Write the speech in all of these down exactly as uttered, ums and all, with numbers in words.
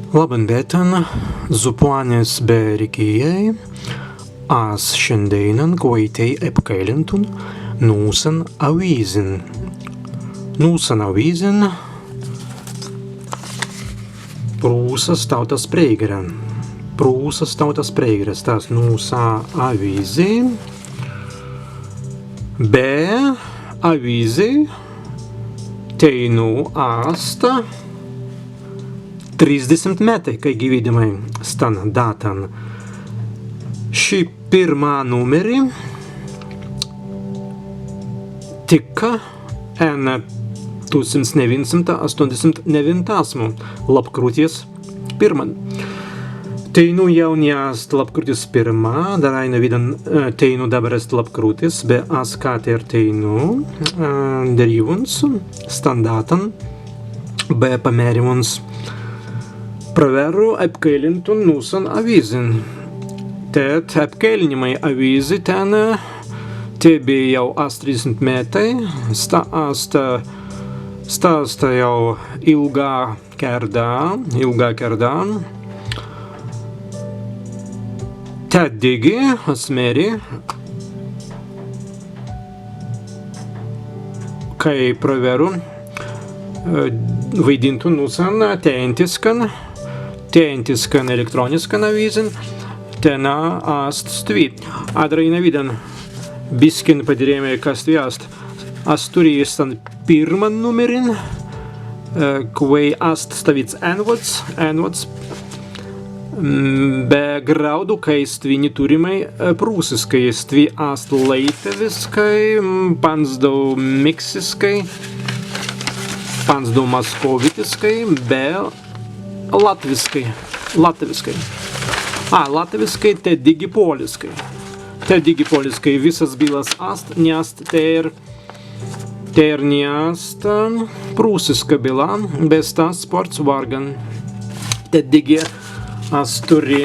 Labban bītan, zuppānis be rikijai. As šandēinan kwaitēi epkailintun nūsan awīzin. Nūsan awīzin Prūsas Tāutas Prēigara. Prūsas Tāutas Prēigara, stas nūsa awīzi. Be awīzi teinū ast trīsdesimts mettai, kāigi widāimai stan datan. Ši pirmā numeri tikka en tūsimts newīnsimta astōndesimts newīntasmu, lapkrūtis pirman. Teinū jāu ni ast lapkrūtis pirmā, dar aīna widān, e, teinū dabber ast lapkrūtis, be as kāi tēr teinū, e, dirīwuns stan datan, be pamēriwuns prawerru epkailintun nūsan awīzin. Tēt epkailintun awīzi tenā, tēt bēi jāu ast trīsdesimts mettai, sta ast, sta ast jāu ilgā kērda, ilgā kērda. Tēt dīgi, as mēri, kāi prawerru, e, widātun nūsan tēntiskan, tēntiskan elektrōniskan awīzin, tenā ast stwi. Adder aīna widān, biskin padirēimai, kas stwi ast. As turri stan pirman numerin, e, kwēi ast stawīds enwōds, enwōds, mm, be grāudu, kāi stwi ni turrimai, e, prūsiskai, stwi ast laītawiskai, mm, panzdau miksiskai, panzdau maskawītiskai, be latwiskai, latwiskai. A, latwiskai, tēt dīgi pōliskai. Tēt dīgi pōliskai, wissas billas ast, ni ast tēr, tēr ni ast, ā, prūsiska billa, be sta spārts wārgan. Tēt dīgi as turri,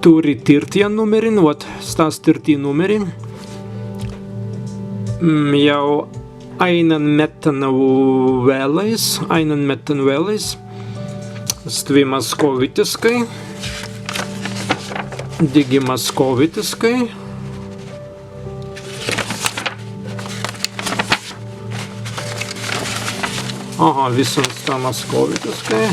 turri tīrtjan numerin, wot, sta ast tīrtjan numerin. Mm, jāu aīnan mettan wēlais, aīnan mettan wēlais. Stwi maskawītiskai. Dīgi maskawītiskai. Aha, wissan sta maskawītiskai.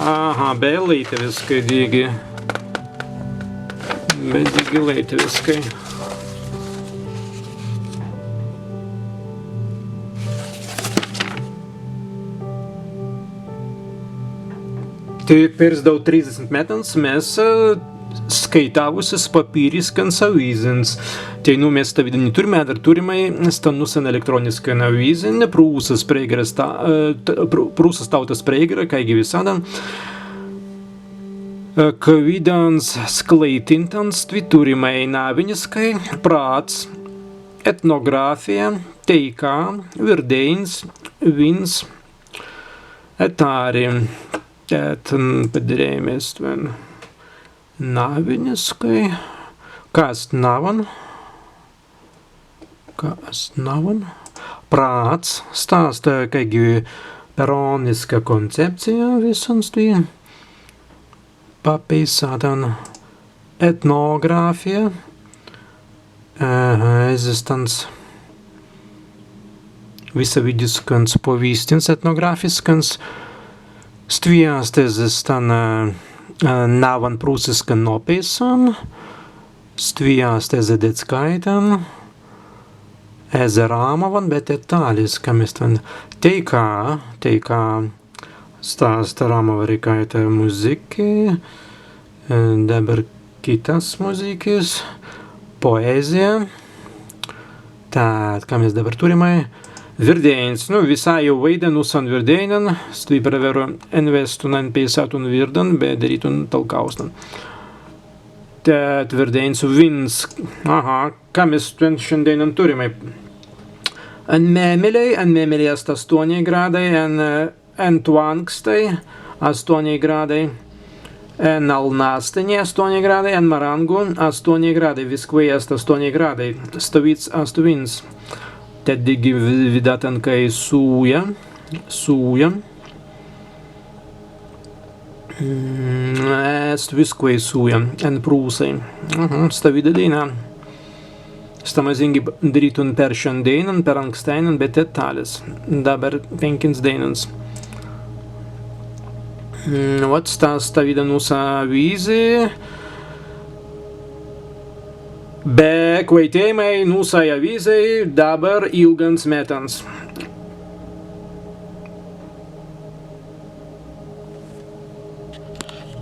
Aha, be laītawiskai dīgi. Be dīgi laītawiskai. Tēt pirzdau trīsdesimt mettans mes, ā, skaitawusis papīriskans awīzins. Teinū mes stawīdan ni turrimai, adder turrimai stan nūsan elektrōniskan awīzin, Prūsas Prēigara sta-, ā, t-, Prū-, Prūsas Tāutas Prēigara, kāigi wisaddan. Ā, kawīdans sklāitintans stwi turrimai nawwiniskai: Prāts, Etnogrāfija, Teikā, Wirdēins, Wins, Etāri. Tēt, mm, padirēimai stwen nawwiniskai. Ka ast nawwan? Ka ast nawwan? Prāts, sta ast, ā, kāigi perōniska koncepcija wissan stwi. Papeisātan. Etnogrāfija. Ā, ezze stans wisawīdiskans pawīstins etnogrāfiskans. Stwi ast ezze stan, ā, ā, nawwan prūsiskan nōpeisan. Stwi ast ezze dētkaitan. Ezze rāmawan, be tēt tālis, ka mes stwen. Teikā, Teikā. Sta ast rāmawa rēikaita muzīki, ē, dabber kitas muzīkis, poēzija. Tēt, ka mes dabber turrimai? Wirdēins, nu, wisāi jāu waīda nūsan Wirdēinan, stwi prawerru enwestun, enpeisātun wirdan, be dirītun talkausnan. Tēt Wirdēins, Wins, aha, ka mes stwen šandēinan turrimai? En Mēmelei, en Mēmelei ast astōni grādai, en, ē, En Twānkstai astōni grādai, en Alnāstani astōni grādai, en Marangu astōni grādai, wiskwēi ast astōni grādai, stawīds ast Wins. Tēt dīgi wi-, widātan, kāi sūja, sūja. Mm, ēst wiskwēi sūja, en Prūsai. Mhm, stawīda dēina. Sta mazīngi b-, dirītun per šandēinan, per ankstāinan, be tēt tālis. Dabber pēnkins dēinans. Mm, wat sta, stawīda nūsa awīzi. Be kwaitēimai nūsai awīzei dabber ilgans mettans.